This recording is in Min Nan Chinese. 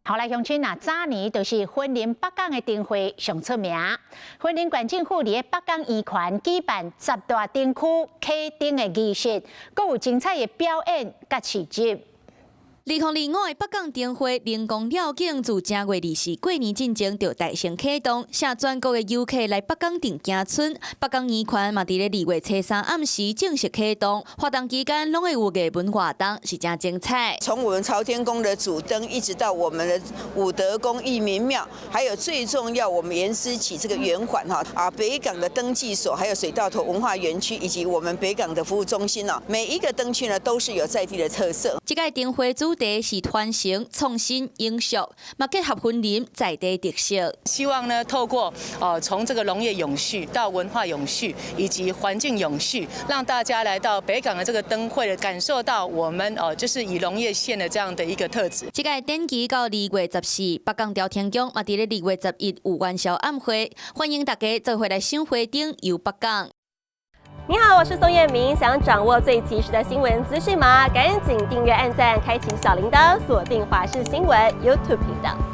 好來，鄉親啊，早年就是雲林北港的燈會上出名。雲林縣政府佇北港漁權舉辦十大燈區啟燈的儀式，閣有精彩的表演佮市集。2025的北港燈會靈光了境，自正月24過年進前就大聲啟動，請全國的遊客來北港鎮行春。北港漁權嘛，佇咧2月初3暗時正式啟動，活動期間攏會有藝文活動，是誠精彩。從我們朝天宮的主燈，一直到我們的武德宮義民廟，還有最重要，我們顏思齊這個圓環哈啊，北港的登記所，還有水道頭文化園區，以及我們北港的服務中心啊，每一個燈區呢，都是有在地的特色。這屆燈會主題是傳承、創新、永續，嘛結合雲林在地特色。希望呢，透過從這個農業永續到文化永續以及環境永續，讓大家來到北港的這個燈會，感受到我們就是以農業縣的這樣的一個特質。這屆展期到2月14，北港朝天宮嘛佇咧2月11有元宵暗會，歡迎大家做伙來賞花燈遊北港。你好，我是宋燕明。想掌握最及時的新聞資訊嗎？趕緊訂閱、按讚、開啟小鈴鐺，鎖定華視新聞 YouTube 頻道。